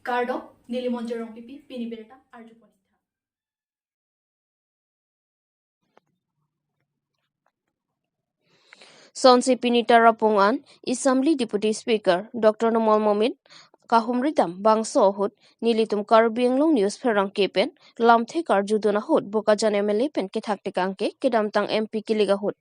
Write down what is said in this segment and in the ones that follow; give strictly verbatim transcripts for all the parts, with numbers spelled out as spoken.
Kardom, neli Monjir Rongpipi, pini birta arjupon. Sonsi pini Tarapung an Assembly Deputy Speaker Doctor Numal Momin kahumri dam bangso ahut nelitum Karbi Anglong News pherangke pen lamthe karjudun ahut Bokajan M L A pen kethak tekang ke kedamtang M P kilik ahut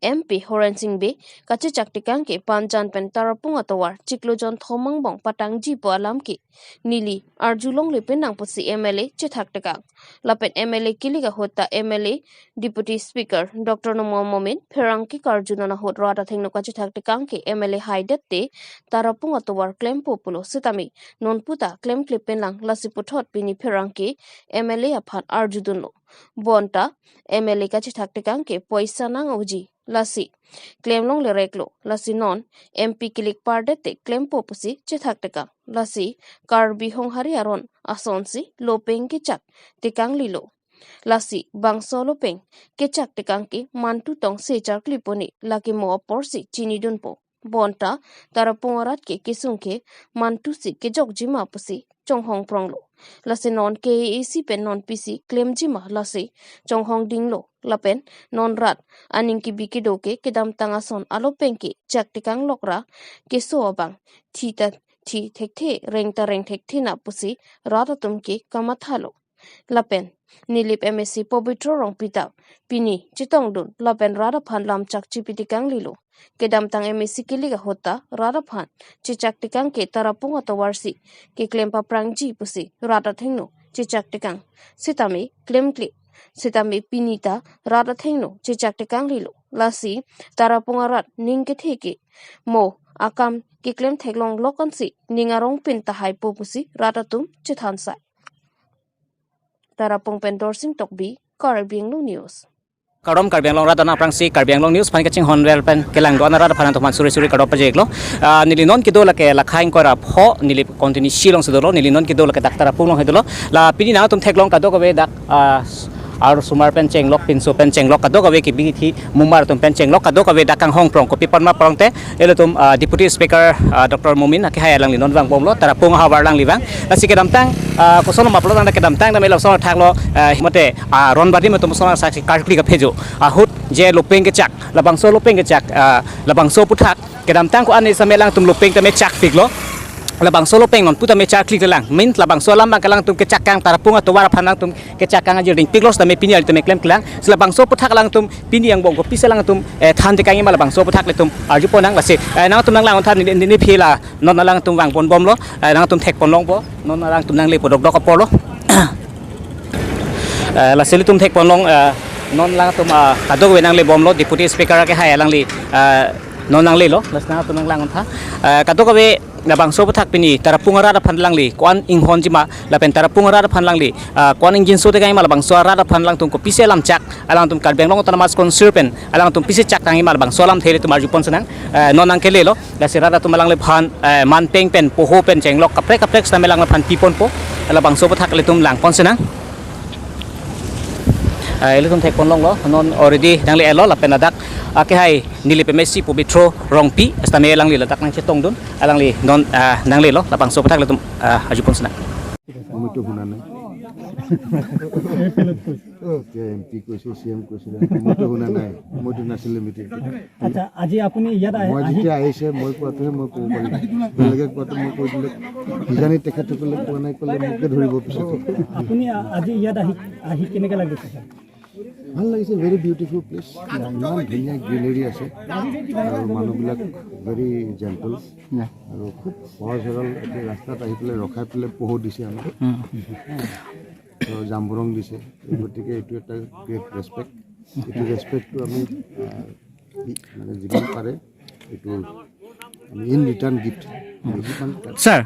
M P Horen Sing Bey kachechak tekang ke Panjan pen Tarapung atovar chiklo jon thom angbong patangji pu alam ke neli arjulongle penang pusi M L A chethak tekang. Lapen M L A kilik ahut ta M L A Deputy Speaker Doctor Numal Momin pherangke karjudun ahut rat athengno kachethak tekang ke M L A haidet te Tarapung atovar klempo pulo sitame non puta klemkle penang lasi puthot pini pherangke M L A aphan arjudunlo. Bonta M L A kachethak tekang ke poisa nang-oji lasi klemlongle reklo lasi non M P kilik pardet te klempo pusi chethak tekang lasi Karbi Honghari aron asonsi lopeng kechak tekanglilo. Lasi bangso lopeng kechak tekang ke mantu tongse charkli pone lake mo aporsi chinidunpo. Bonta Tarapung arat ke kesung ke mantu si kejokjima pusi chonghong pronglo. Lasi non K A A C pen non P C klemjima lasi chonghong dinglo. Lapen non rat aning kebi kedo ke kedamtang ason alopeng kechak tekang lokra keso abang thi ta thi thekthe reng ta reng thekthe na pusi rat atum ke kamathalo. Lapen Nilip M A C Pobitro Rongpi ta pini chetongdun lapen rat aphan lamchak chipi tekanglilo. Kedamtang M A C kilik ahut ta rat aphan chechak tekang ke Tarapung atovar si keklem paprangji pusi rat athengno chechak tekang. Sitame klemkle. Sitame pini ta rat athengno chechak tekanglilo. Lasi Tarapung arat ning kethe ke mo akam keklem theklong lokan si ning arong pin tahai po pusi rat atum chethan sai. Tarapung pen Dorsing Tokbi, Karbi Anglong News. Kardom Karbi Anglong rat aphan aphrangsi Karbi Anglong News aphan kachinghon vel pen kelang do-an arat aphan nangtum aphan suri suri kardom pajirlo. Ah, neli non kedo lake Lakha ingkoi ra pho, neli continue Shillong si dolo, neli non kedo lake dak Tarapung along si dolo. La pini nangtum theklong kadokave dak, ah, arsomar pen chenglok, pinso pen chenglok, kadokave kebi kethi mumar atum pen chenglok, kadokave dak kanghong prong, kopi aphan ma prong te, ilitum, ah, Deputy Speaker, ah, Doctor Momin akehai alangli non vangbomlo, Tarapung ahavar alangli vang. Lasi kedamtang, ah, koson ma pulo tangte kedamtang dam elo son thaklo, ah, mate, ah, ronbari atum son saksi karkli kaphejo. Ahut je lopeng kechak, labangso lopeng kechak, ah, labangso aputhak, kedamtang ko-an sitame alangtum lopeng tame chakpiklo. Labangso lopeng non pu tame chakliklelang. Means labangso alam abang ke alangtum kechak kang Tarapung atovar aphan alangtum kechak kang ajir dingpiklo sitame pini ilitum klemklelang. Si labangso aputhak alangtum pini angbong kopisi alangtum, eh, than tekangji ma labangso aputhak ilitum arjupon nang lasi. Eh, nangtum nanglang than ne, ne, ne phila non alangtum vangbom bomlo. Eh, nangtum thekpon longpo. Non alangtum nangle po dokdok aporlo. Eh, lasi ilitum thekpon long, eh, non alangtum, ah, kadokave nangle bomlo, Deputy Speaker akehai alangli, eh, non nanglelo, lasi nangtum nanglang tha. Eh, kadokave labangso aputhak pini Tarapung arat aphan alangli ko-an inghonji ma, lapen Tarapung arat aphan alangli, ah, ko-an ingjinso tekangji ma, labangso arat aphan alangtum kopisi alam chak, alangtum Karbi Anglong Autonomous Council pen alangtum pisi chak tangji ma, labangso alamthe ilitum arjupon sinang, eh, non nangkelelo, lasi rat atum alangliphan, eh, manpeng pen, poho pen chenglok kaprek kaprek sitame alangliphan piponpo, labangso aputhak ilitum langpon sinang. Eh, ilitum thekpon longlo, non already nangle-etlo, lapen ladak akehai Nilip M A C Pobitro Rongpi sitame alangli ladak nangchetongdun, alangli non, ah, nanglelo, labangso aputhak ilitum, ah, arjupon sinang. মইতো শুনা নাই। এতিয়া M P কৈছে, C M কৈছিলে, মইতো শুনা নাই, মইতো নাছিলো মিটিং। আচ্ছা, আজি আপুনি ইয়াত আহি, মই আহি যেতিয়া আহিছে, মই কোৱাটোহে মই ক'ব পাৰিম। বেলেগে কোৱাটো মই কৈ দিলে কিজানি তেখেতসকলে কোৱা নাই ক'লে মোকে ধৰিব পিছত। আপুনি আ-, আজি ইয়াত আহি, আহি কেনেকে লাগিছে, ছাৰ? ভাল লাগিছে, ভেৰি বিউটিফুল প্লেচ। ইমান ধুনীয়া গ্ৰীনাৰী আছে আৰু মানুহবিলাক ভেৰি জেণ্টল। আৰু খুব সহজ সৰল, এতিয়া ৰাস্তাত আহি পেলাই ৰখাই পেলাই পোহো দিছে আমাক। তো জাম্বুৰং দিছে, গতিকে এইটো এটা গ্ৰেট ৰেচপেক্ট। এইটো ৰেচপেক্টটো আমি, আহ, মানে যিমান পাৰে এইটো আমি in return gift. Sir,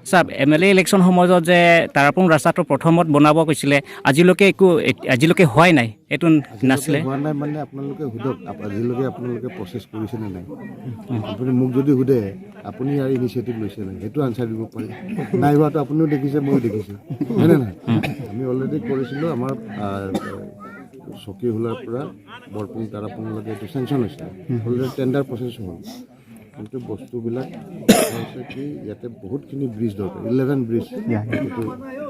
sir, M L A election সময়ত যে তাৰাপুং ৰাস্তাটো প্ৰথমত বনাব কৈছিলে, আজিলৈকে একো, আজিলৈকে হোৱাই নাই, এইটো আজিলৈকে নাছিলে? হোৱা নাই মানে আপোনালোকে সোধক, আপ-, আজিলৈকে আপোনালোকে প্ৰচেছ কৰিছে নে নাই? আপুনি মোক যদি সোধে, আপুনি ইয়াৰ ইনিচিয়েটিভ লৈছে নাই, সেইটো আনচাৰ দিব পাৰে। নাই হোৱাটো আপুনিও দেখিছে, ময়ো দেখিছোঁ, হয়নে নহয়? আমি অলৰেডি কৰিছিলোঁ, আমাৰ, আহ, চকীহোলাৰ পৰা বৰপুং তাৰাপুংলৈকে এইটো চেংচন হৈছে, অলৰেডি টেণ্ডাৰ প্ৰচেছ হ'ল। কিন্তু বস্তুবিলাক হৈছে কি, ইয়াতে বহুতখিনি ব্ৰিজ দৰকাৰ, ইলেভেন ব্ৰিজ। Yeah, yeah. এইটো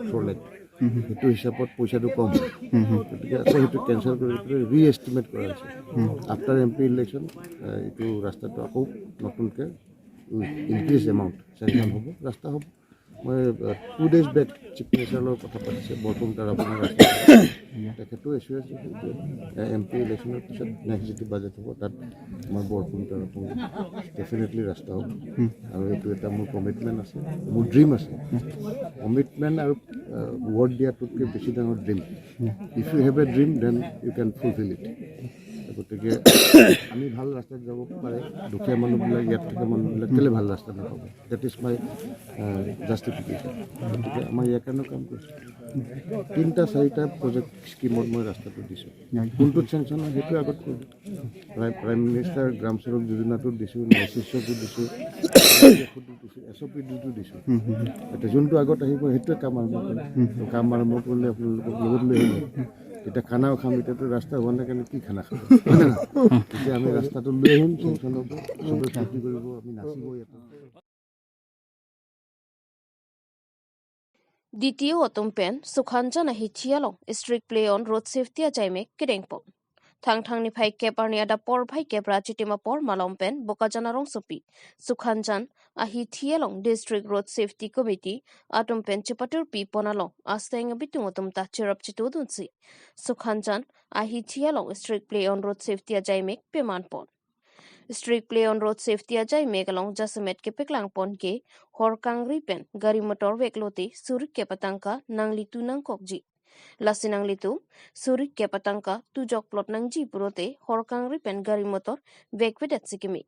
ফ'ৰ লেন। হুম, হুম। সেইটো হিচাপত পইচাটো কম। হুম, হুম। গতিকে আকৌ সেইটো কেঞ্চেল কৰি পেলাই ৰি এষ্টিমেট কৰা হৈছে। হুম। আফটাৰ এম পি ইলেকশ্যন এইটো ৰাস্তাটো আকৌ নতুনকৈ ইনক্ৰিজ এমাউণ্ট চেংচন হ'ব, ৰাস্তা হ'ব। মই টু ডেইজ বেক চিফ মিনিষ্টাৰৰ লগত কথা পাতিছে, বৰপুং তাৰাপুঙৰ ৰাস্তা। তেখেতেও এচুৰেঞ্চ দিছে যে এম পি ইলেকশ্যনৰ পিছত নেক্সট যিটো বাজেট হ'ব, তাত আমাৰ বৰপুং তাৰাপুং ডেফিনেটলি ৰাস্তা হ'ব। হুম। আৰু এইটো এটা মোৰ কমিটমেণ্ট আছে, মোৰ ড্ৰিম আছে। কমিটমেণ্ট আৰু ৱৰ্ড দিয়াটোতকৈ বেছি ডাঙৰ dream. If you have a dream, then you can fulfill it. গতিকে আমি ভাল ৰাস্তাত যাব পাৰে, দুখীয়া মানুহবিলাক, ইয়াত থকা মানুহবিলাক কেলে ভাল ৰাস্তাত নাপাব? That is my জাষ্টিফিকেশ্যন। গতিকে আমাৰ ইয়াৰ কাৰণেও কাম কৰিছোঁ। তিনিটা চাৰিটা প্ৰজেক্ট স্কিমত মই ৰাস্তাটো দিছোঁ। কোনটোত চেংচন হয়, সেইটো আগত কৰিম। প্ৰাইম, প্ৰাইম মিনিষ্টাৰ গ্ৰাম চড়ক যোজনাটোত দিছোঁ, নৰ্থ ইষ্টতো দিছোঁ, এছ অ' পিটো দিছোঁ। হুম, হুম, হুম। এতিয়া যোনটো আগত আহিব, সেইটোৱে কাম আৰম্ভ কৰিম। হুম। তো কাম আৰম্ভ কৰিলে আপোনালোকক লগত লৈ আহিম। এতিয়া খানাও খাম, এতিয়াতো ৰাস্তা হোৱা নাই কাৰণে কি খানা খাব? হয় নে নহয়? এতিয়া আমি ৰাস্তাটো লৈ আহিম, চেংচন হ'ব, চবে ফূৰ্তি কৰিব, আমি নাচিব ইয়াতে। D T O atum pen Sukhanjan ahithi along strict play on road safety ajaimek kedengpon. Thangthang niphai kep arni adap porphai kep ra chitim apor malom pen Bokajan arongsopi Sukhanjan ahithi along District Road Safety Committee atum pen chepatur pipon along aseng abitung atum ta cherap chitudunsi Sukhanjan ahithi along strict play on road safety ajaimek pemanpon. Strict play on road safety ajaimek along jasemet kepeklangpon ke hor kangri pen gari motor veklote suri kep atangka nanglitu nangkokji. Lasi nanglitum suri kep atangka tujokplot nangji pulote hor kangri pen gari motor vekvedet si keme.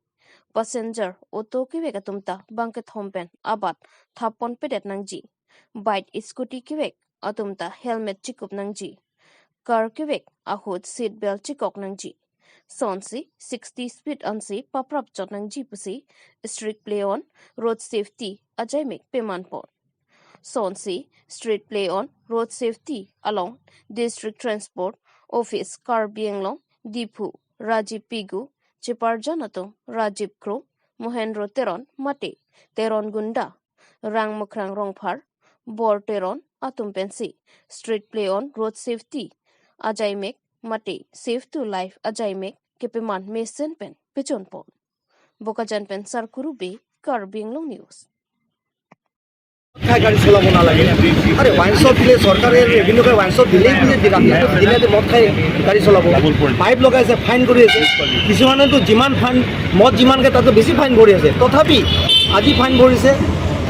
Passenger auto kevek atum ta bangkethom pen abat thapponpedet nangji. Bike scooty kevek atum ta helmet chikup nangji. Car kevek ahut seat belt chikok nangji. Sonsi sixty speed ansi paprap chot nangji pusi strict play on road safety ajaimek pemanpon. Sonsi strict play on road safety along District Transport Office Karbi Anglong, Diphu, Rajiv Pigu, cheparjan atum Rajiv Kro, Mohendro Teron mate Teron Gunda, Rangmukrang Rongphar, Bor Teron atum pensi strict play on road safety ajaimek mate Safe to Life ajaimek kepeman mesen pen pechonpon. Bokajan pen Sarkuru Bey, Karbi Anglong News. খাই গাড়ী চলাব নালাগে। আৰে wine shop দিলে চৰকাৰে ৰেভিনিউ খাই wine shop দিলেই বুলি দি-, ৰাতি দিনে ৰাতি মদ খাই গাড়ী চলাব। পাইপ লগাইছে, ফাইন কৰি আছে। কিছুমানেতো যিমান ফাইন, মদ যিমানকে তাতকৈ বেছি ফাইন ভৰি আছে। তথাপি আজি ফাইন ভৰিছে,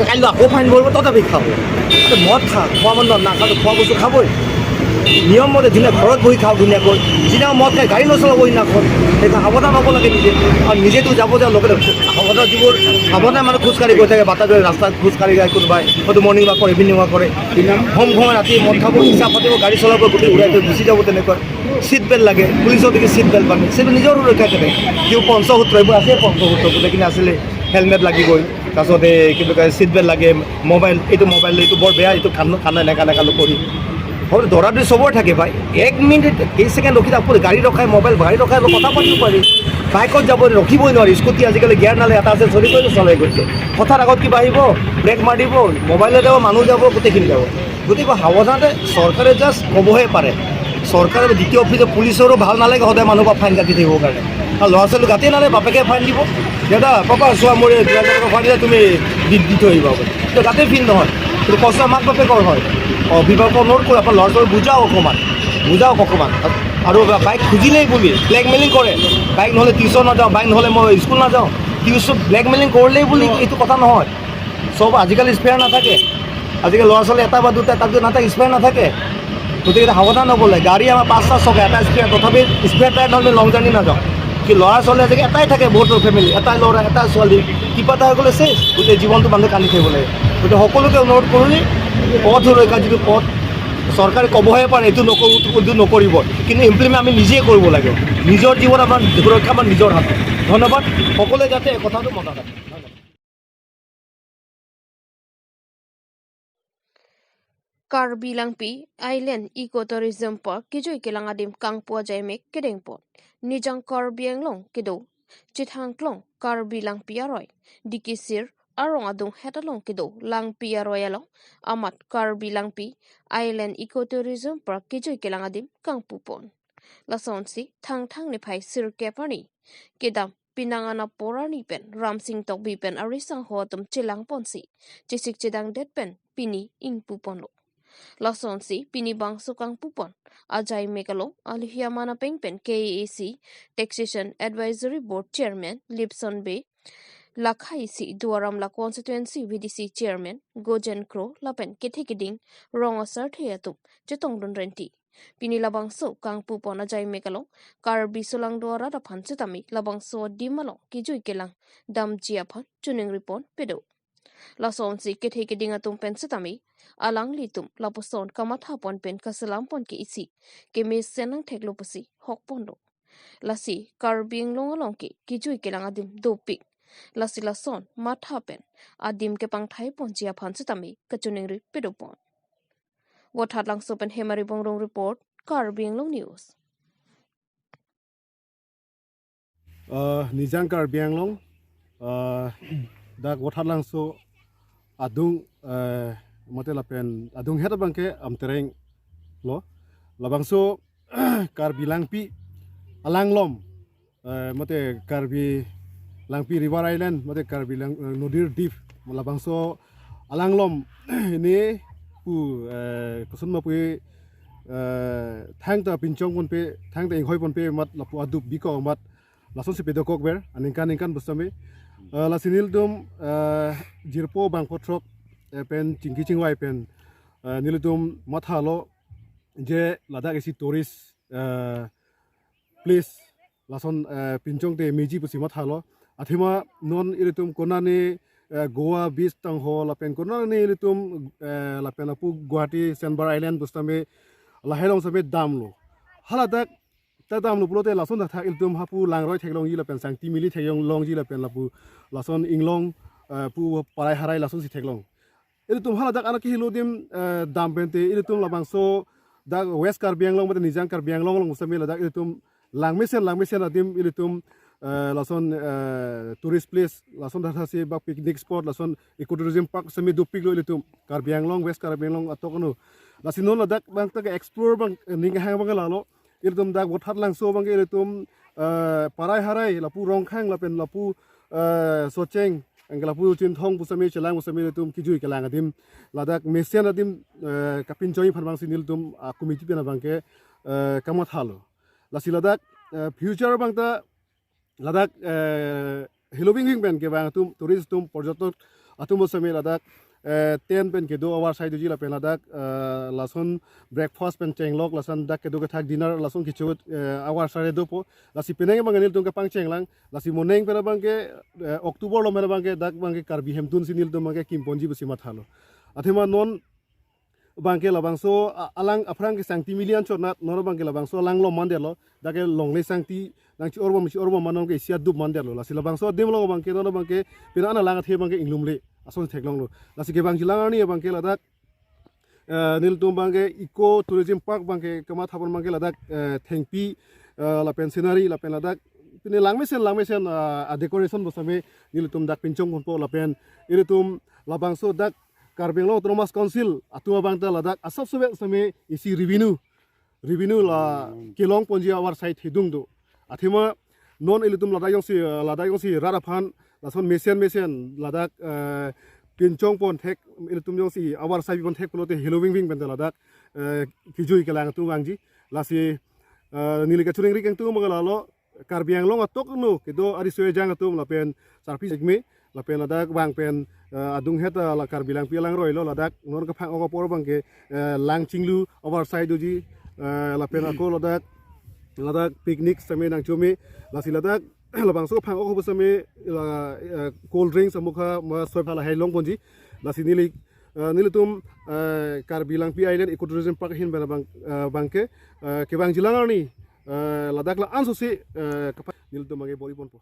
কাইলৈ আকৌ ফাইন ভৰিব, তথাপি খাব। আৰে মদ খা, খোৱা মানুহ নাখালে খোৱা বস্তু খাবই। নিয়ম মতে দিনে ঘৰত বহি খাওক ধুনীয়াকৈ। যিদিনা মদ খাই গাড়ী নচলাব সিদিনাখন। সেইকাৰণে সাৱধান হ'ব লাগে নিজে। আৰু নিজেতো যাব যে লগতে সাৱধান যিবোৰ সাৱধান মানুহ খোজকাঢ়ি গৈ থাকে, বাটে ৰাস্তাত খোজকাঢ়ি যায় কোনোবাই, হয়তো মৰ্ণিং ৱাক কৰে, ইভিনিং ৱাক কৰে। হোম ঘৰ ৰাতি মদ খাব, হিচাপ পাতিব, গাড়ী চলাব, গোটেই উৰাই থৈ গুচি যাব তেনেকুৱা। চিট বেল্ট লাগে, পুলিচৰ দিকে চিট বেল্ট বান্ধে, সেইটো নিজৰ সুৰক্ষা থাকে। যিবোৰ পঞ্চসূত্ৰ, এইবোৰ আছে পঞ্চসূত্ৰ, গোটেইখিনি আছিলে। হেলমেট লাগিবই, তাৰপিছতে কি বুলি কয়, চিট বেল্ট লাগে, মোবাইল, এইটো মোবাইল, এইটো বৰ বেয়া, এইটো কাম, কাম নাই, এনেকা, এনেকা নকৰি। হ'ব, দৌৰা দৌৰি চবৰে থাকে ভাই। এক মিনিট, কেই ছেকেণ্ড ৰখি থাক, আপুনি গাড়ী ৰখাই, মোবাইল, গাড়ী ৰখাই কথা পাতিব পাৰি। বাইকত যাব, ৰখিবই নোৱাৰি। স্কুটি আজিকালি গিয়াৰ নালে, এটা আছে, চলি গৈ চলাই গৈছে। হঠাৎ আগত কিবা আহিব, ব্ৰেক মাৰি দিব, মোবাইলে যাব, মানুহ যাব, গোটেইখিনি যাব। গতিকে সাৱধানতে চৰকাৰে জাষ্ট ক'বহে পাৰে। চৰকাৰে ডি টি অফিচত পুলিচৰো ভাল নালাগে সদায় মানুহৰ পৰা ফাইন কাটি থাকিবৰ কাৰণে। আৰু ল'ৰা ছোৱালী গাতেই নালাগে, বাপেকে ফাইন দিব। "দাদা, পাপা, চোৱা, মোৰ এই দুহেজাৰ টকা ফাইন দিলে, তুমি দি, দি থৈ আহিবা" বুলি। তো গাতেই ফিল নহয়। কিন্তু কষ্ট মাক বাপেকৰ হয়। অভিভাৱকক অনুৰোধ কৰোঁ, আপোনাৰ ল'ৰা ছোৱালী বুজাওক অকণমান, বুজাওক অকণমান। আৰু বাইক খুজিলেই বুলি ব্লেকমেইলিং কৰে, "বাইক নহ'লে টিউচন নাযাওঁ, বাইক নহ'লে মই স্কুল নাযাওঁ।" টিউচন ব্লেকমেইলিং কৰিলেই বুলি এইটো কথা নহয়। চব আজিকালি স্পেয়াৰ নাথাকে। আজিকালি ল'ৰা ছোৱালী এটা বা দুটা, তাতকৈ নাথাকে, স্পেয়াৰ নাথাকে। গতিকে এতিয়া সাৱধান হ'ব লাগে। গাড়ী আমাৰ পাঁচটা চকা, এটা স্পেয়াৰ, তথাপি স্পেয়াৰ টায়াৰ নহ'লে লং জাৰ্ণি নাযাওঁ। কি ল'ৰা ছোৱালী আজিকালি এটাই থাকে, বহুতৰ ফেমিলি, এটাই ল'ৰা, এটাই ছোৱালী, কিবা এটা হৈ গ'লে শেষ, গোটেই জীৱনটো মানুহে কান্দি থাকিব লাগে। গতিকে সকলোকে অনুৰোধ কৰোঁ যে পথ সুৰক্ষা যিটো পথ, চৰকাৰে ক'বহে পাৰে এইটো নকৰোঁ, এইটো নকৰিব, কিন্তু ইমপ্লিমেণ্ট আমি নিজেই কৰিব লাগে। নিজৰ জীৱন আমাৰ সুৰক্ষা আমাৰ নিজৰ হাতত। ধন্যবাদ। সকলোৱে যাতে এই কথাটো মনত ৰাখে। ধন্যবাদ। Karbi Langpi Island Eco Tourism Park kejui kelang adim kangpu ajaimek kedengpon. Nijang Karbi Anglong kedo Chethangklong Karbi Langpi aroi, Dikisir arong adunghet along kedo Langpi aroi along amat Karbi Langpi Island Ecotourism Park kejui kelang adim kangpupon. Lasonsi Thangthang niphai sirkep arni kedam Pinang Anapor arni pen Ramsing Tokbi pen arisangho atum chelangponsi chesik chedangdet pen pini ingpuponlo. Lasonsi pini bangso kangpupon ajaimek along alohi aman apeng pen K A A C Taxation Advisory Board Chairman Lipson Bey, lakhaisi Duar Amla Constituency V D C Chairman Gojen Kro lapen kethe keding rong asarthe atum chetongdun renti. Pini labangso kangpupon ajaimek along Karbi solangdo arat aphan setame labangso adim along kejui kelang damji aphan choningripon pedo. Lasonsi kethe keding atum pen setame alanglitum lapuson kamathapon pen kaselampon ke isi kemesen nangtheklo pusi hokponlo. Lasi Karbi Anglong along ke kejui kelang adim dopik. Lasi lason matha pen adim kepangthaiponji aphan setame kachiningri pedopon. Vothatlangso pen Hemari Bongrung report, Karbi Anglong News. Ah, Nijang Karbi Anglong, ah, dak Vothatlangso adung, eh, mate lapen adunghet abangke Amtereng lo. Labangso Karbi Langpi alanglom, eh, mate Karbi Langpi River Island, mate Karbi Lang, eh, Nodir Dip, labangso alanglom ini pu, eh, koson ma pu, eh, thangta pinchongponpe, thangta inghoiponpe amat lapu adup bikok amat lasonsi pedokok ber, aningkan ningkan pu setame. Eh, lasi nelitum, eh, jirpo bangpho throk, eh, pen chingki chingvai pen, eh, nelitum mathalo je ladak isi tourist, eh, place lason, eh, pinchongte meji pusi mathalo. Athema non ilitum konane, eh, Goa beach tangho lapen konane ilitum, eh, lapen lapu Guwahati Sandbar Island pu setame lahai along setame damlo. Haladak ta damlo pulote lason thaktha ilitum hapu langroi theklongji lapen sangti mili theklongji lapen lapu lason inglong, eh, pu parai harai lasonsi theklong. Ilitum haladak anak kehilo adim, eh, dam pente ilitum labangso dak West Karbi Anglong mate Nijang Karbi Anglong along setame ladak ilitum langmesen langmesen adim ilitum, eh, lason, eh, tourist place lason thaktha si bak picnic spot lason ecotourism park setame dopiklo ilitum Karbi Anglong, West Karbi Anglong atok ano. Lasi non ladak abangta ke explore abang, eh, ning kehang abang lalo. Ilitum dak Vothatlangso abangke ilitum, eh, parai harai lapu Rongkhang lapen lapu, eh, Socheng, anke lapu Chinthong pu setame chelang pu setame ilitum kejui kelang adim ladak mesen adim, eh, kapinchongji aphan abangsi nelitum, ah, committee pen abangke, eh, kamathalo. Lasi ladak, eh, future abangta ladak, eh, heloving ving pen kevang atum tourist atum porjotok atum pu setame ladak, eh, tent pen kedo avarsai doji lapen ladak, eh, lason breakfast pen chenglok lason dak kedo kethak dinner lason kecho, eh, avarsai dopo. Lasi penang abang nelitum kepangchenglang, lasi moneng pen abangke, eh, October lo pen abangke dak abangke Karbi Hemtun si nelitum abangke kimponji pusi mathalo. Athema non abangke labangso, a-, alang aphrang ke sangti mili anchot nat non abangke labangso alanglom mandetlo, dak ke longle sangti nang chi-orbom chi-orbom ma non ke isi adup mandetlo. Lasi labangso adim along abangke non abangke pina ana lang athe abangke inglumle ason theklonglo. Lasi kevangjilang arni abangke ladak, eh, nelitum abangke eco tourism park abangke kamathapon abangke ladak, eh, thengpi, eh, lapen scenery lapen ladak pine langmesen langmesen, ah, a decoration pu setame nelitum dak pinchongponpo lapen ilitum labangso dak Karbi Anglong Autonomous Council atum abangta ladak asap sobe setame isi revenue, revenue la kelongponji avarsai thedung do. Athema non ilitum ladak jongsi, eh, ladak jongsi rat aphan lason mesen mesen ladak, eh, pinchongpon thek ilitum jongsi avarsai pipon thek pulote heloving ving penta ladak, eh, kejui kelang atum vangji. Lasi, eh, neli kachiningri kangtung abang lalo Karbi Anglong atok ano kedo ariso ejang atum lapen sarpi segme lapen ladak vang pen, eh, adunghet la Karbi Langpi alangroilo ladak non kaphang-ok apor abangke, eh, lang chinglu avarsai doji, eh, lapen ako ladak, ladak picnic setame nangchome. Lasi ladak labangso kaphang-ok pu setame la, eh, cold drinks amokha ma soi phala hai longponji. Lasi neli, eh, nelitum, eh, Karbi Langpi Island Ecotourism Park ahin pen abang, eh, abangke, eh, kevangjilang arni, eh, ladak la-an sosi, eh, kapa-, nelitum abangke bor-iponpo.